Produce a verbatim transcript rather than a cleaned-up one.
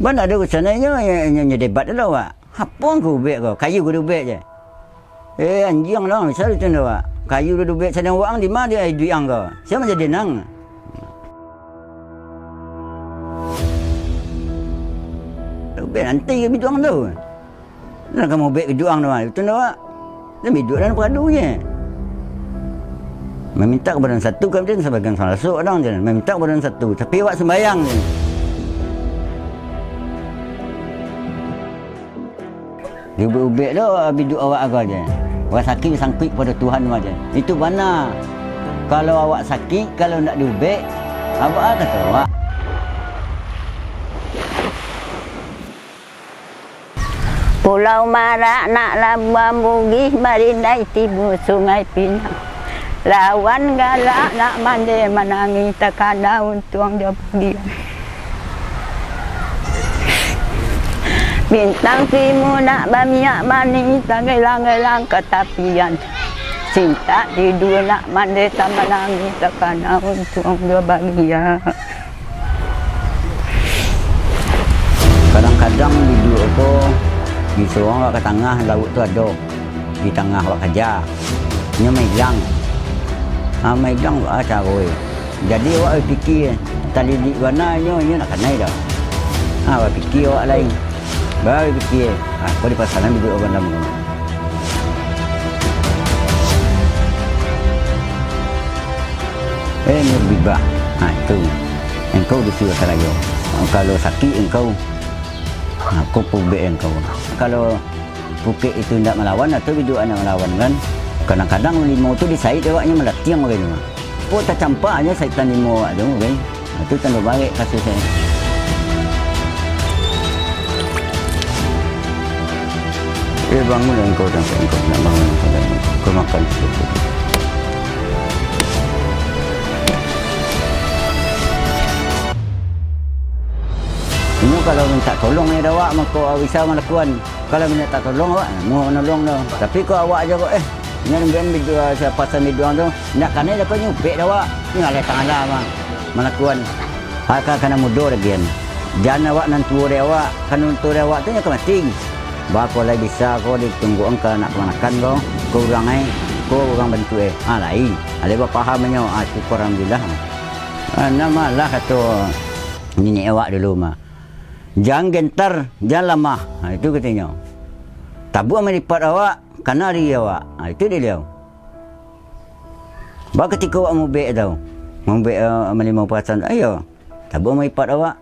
Bana ado urusan inyo, inyo, inyo, inyo debat lo awak. Apo ko ubek ko? Kayu ko diubek je. Eh, anjiang lah, misal itu ndak, Wak. Kayu diubek sadang wak ang di ma dia duit ang ko? Sia manjadi nang? Ubek nanti ke biduang tu. Nan kamu ubek biduang tu, Wak. Itu ndak, Wak. Dan biduang dan padu je. Mamintak kepada nan satu, kan, sabagian salasuk kadang je. Mamintak kepada nan satu, tapi awak sumbayang je. Diubek-ubek tu, biduang awak ago je. Urang sakik disangkuik pado Tuhan tu je. Itu bana. Kalau awak sakik, kalau ndak diubek, abak kato awak. Pulau Marak nak Labuan Bugih, marindai tibo Sungai Pinang. Lawan galak nak mande manangih, takana untuang jo bagian. Bintang timu nak bamiak manih, tagelang-gelang ka tapian. Sintak tidu nak mande tamanangih, takana untuang jo bagian. Kadang-kadang biduang ko, di surang ka tangah lauik tu ado, di tangah awak kaja. Inyo mailang. Ha, mailang baa caro e. Jadi awak bapikia, talilik bana inyo, inyo ndak kanai doh. Ha, bapikia awak lai. Bapikia, ha, ko dipasanan biduang bandam ko. Eh, Nur Bibah. Ha, itu. Engkau di situ sarayo. Kalau sakik engkau, ha, ko pubek engkau. Kalau pukek itu indak malawan, atau biduang indak malawan, kan. Kadang-kadang limau tu disaik awaknyo malatiang bagai tu. Ko tacampak aja saitan limau awak tu, kan. Itu tando barek kasusnyo. Eh, bangunlah engkau, dan engkau nak bangun, engkau nak bangun. Kau makan sesuatu. Inyo kalau mintak tolong yo dek awak, mako bisa malakuan. Kalau mintak tolong awak, mau manolong doh. Tapi kok awak aja kok, eh, inyo nungguan biduang, siapa san biduang tu, indak kanai dah kau nyupek dah awak. Inyo alai tangah lah, mah, malakuan. Aka kana mudo lagi an. Jan awak nan tuo dek awak, kan nan tuo dek awak tu nyo ka mati. Bako lai bisa ko ditunggu angka anak kamanakan ko, ko urang ai, ko urang bantuak e. Ah, lain. Alai bapaham inyo, ah, syukur alhamdulillah. Ah, namalah kato niniak awak dulu mah. Jan gentar, jan lamah. Ha, itu katinyo. Tabuah malipat awak, kana diri awak. Ha, itu dek liau. Ba katiko awak mubek tau. Mubek, eh, malimo perasan. Ayo, tabuah malipat awak.